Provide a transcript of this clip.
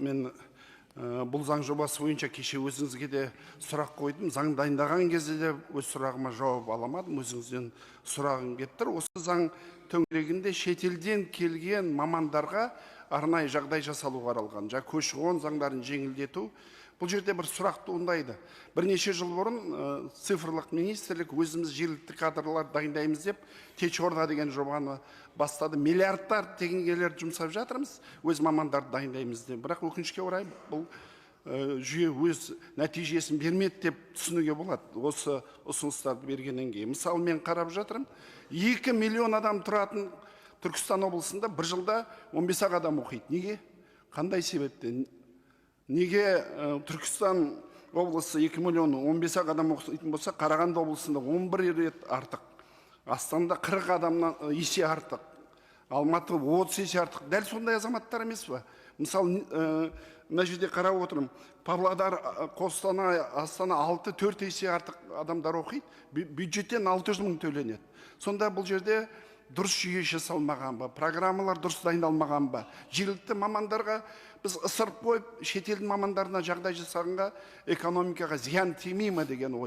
Мен бұл заң жобасы бойынша кеше өзіңізге де сұрақ қойдым. Заң дайындаған кезде де өз сұрағыма жауап ала алмадым, өзіңізден сұрағым келіп тұр. Осы заң төңірегінде шетелден келген мамандарға арнайы жағдай жасалу қаралған. Жаңа көші-қон заңдарын жеңілдету. Бұл жерде бір сұрақ туындайды. Бірнеше жыл бұрын цифрлық министрлік өзіміз жергілікті кадрлар дайындаймыз деп Теч Орда деген жобаны бастады. Миллиардтар теңгелер жұмсап жатырмыз, өз мамандарды дайындаймыз деп. Бірақ өкінішке орай, бұл жүйе өз нәтижесін бермеді деп түсінуге болады осы ұсыныстарды бергеннен кейін. Мысалы, мен қарап жатырмын, 2 миллион адам тұратын Түркістан облысында бір жылда 15 ақ адам оқиды. Неге? Қандай себептен? Неге Түркістан облысы 2 миллион 15 ақ адам оқитын болса, Қарағанды облысында 11 рет артық, Астанада 40 адамнан есе артық, Алматы 30 есе артық? Дәл сондай азаматтар емес па? Мысалы, мына жерде қарап отырмын, Павлодар, Қостанай, Астана 6, 4 есе артық адамдар оқиды, бюджеттен 600 мың төленеді. Сонда бұл жерде дұрыс жүйе жасалмаған ба, программалар дұрыс дайындалмаған ба? Жергілікті мамандарға біз ысырып қойып, шетелдің мамандарына жағдай жасағанға экономикаға зиян тимей ма деген ой.